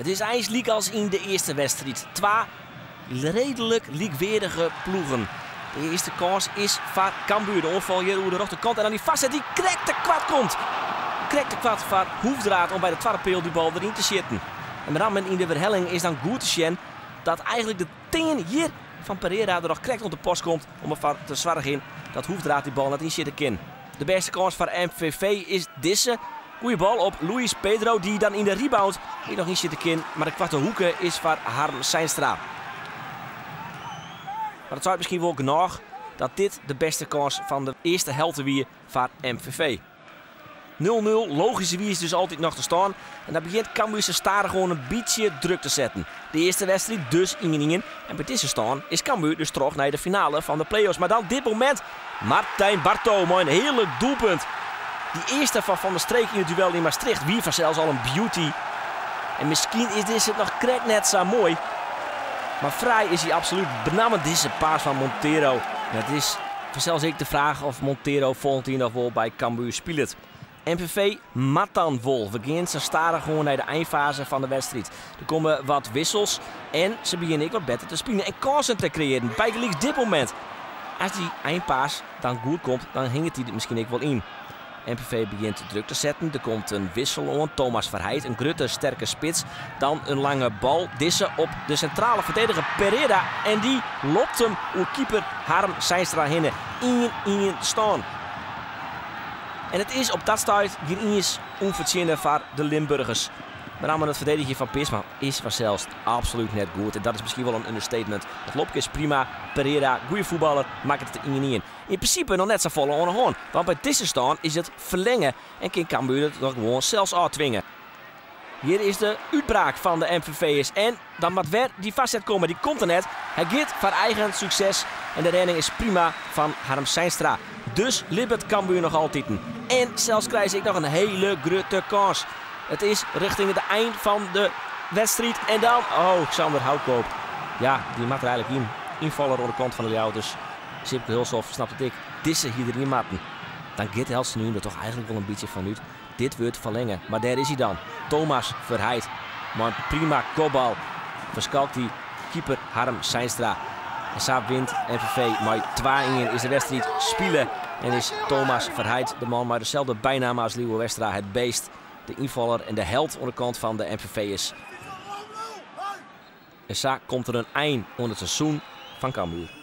It is eins lykas yn de earste wedstriid. Twa reedlik lykweardige ploegen. De earste kâns is foar Cambuur. De oanfal hjir oer de rjochterkant en dan dy foarset dy't krekt te koart komt. Krekt te koart foar Hoefdraad om by de twadde peal dy bal deryn te sjitten. En benammen yn de werhelling is dan goed te sjen dat eigentlik de tean hjir fan Pereira der noch krekt oan te pas komt om derfoar te soargjen dat Hoefdraad dy bal net ynsjitte kin. De bêste kâns foar MVV is dizze. Goeie bal op Luis Pedro dy't dan yn de rebound ek noch ynsjitte kin, mar de koarte hoeke is foar Harm Seinstra. Mar it seit miskien wol genôch dat dit de bêste kâns fan de earste helte wie foar MVV. 0-0, logyskerwiis dus altyd noch te stân. En dan begjint Cambuur se stadichoan in bytsje druk te setten. De earste wedstriid dus 1-1. En by dizze stân is Cambuur dus troch nei de finale fan de play-offs. Mar dan dit momint, Martijn Barto mei in hearlik doelpunt. Dy earste fan Van der Streek yn it duel yn Maastricht wie fansels al in beauty. En miskien is dizze noch krekt net sa moai. Mar fraai is hy absolút. Benammen dizze pass fan Montero. Dat is fansels ek de fraach oft Montero folgjend jier noch wol by Cambuur spilet. MVV moat dan wol. We gean sa stadichoan nei de einfaze fan de wedstriid. Der komme wat wissels en se begjinne ek wat better te spyljen en kânsen te kreëarjen. Bygelyks dit momint. As dy einpass dan goed komt, dan hinget dy der miskien ek wol yn. MVV begjint druk te setten. Der komt in wissel oan. Thomas Verheid, in grutte, sterke spits. Dan in lange bal. Dizze op de sintrale ferdediger Pereira. En dy lobt him oer keeper Harm Seinstra hinne. 1-1 stân. En it is op dat stuit gjin iens ûnfertsjinne foar de Limburgers. Benammen it ferdedigjen fan Pisma is fansels absolút net goed. En dat is miskien wol in understatement. It lobke is prima. Pereira, goede fuotballer, makket it 1-1. Yn prinsipe noch net safolle oan 'e hân, want by dizze stân is it ferlinge en kin Cambuur it noch gewoan sels ôftwinge. Hjir is de útbraak fan de MVV'ers en dan moat wer dy foarset komme. Dy komt der net. Hy giet foar eigen sukses en de rêding is prima fan Harm Seinstra. Dus libbet Cambuur noch altiten. En sels krije se ek noch in hiele grutte kâns. It is rjochting de ein fan de wedstriid en dan, oh, Xander Houtkoop. Ja, dy moat der eigentlik yn. Ynfaller oan de kant fan de Ljouwerters. Sipke Hulshoff snapt it ek. Dizze hie deryn moatten. Dan giet eltsenien der toch eigentlik wol in bytsje fan út. Dit wurdt ferlinge. Mar dêr is hy dan. Thomas Verheid. Mei in prima kopbal ferskalkt hy keeper Harm Seinstra. En sa wint MVV mei 2-1 is de wedstriid spile. En is Thomas Verheid de man mei deselde bynamme as Lieuwe Westra, het beest, de ynfaller en de held oan de kant fan de MVV'ers. En sa komt der in ein oan it seizoen fan Cambuur.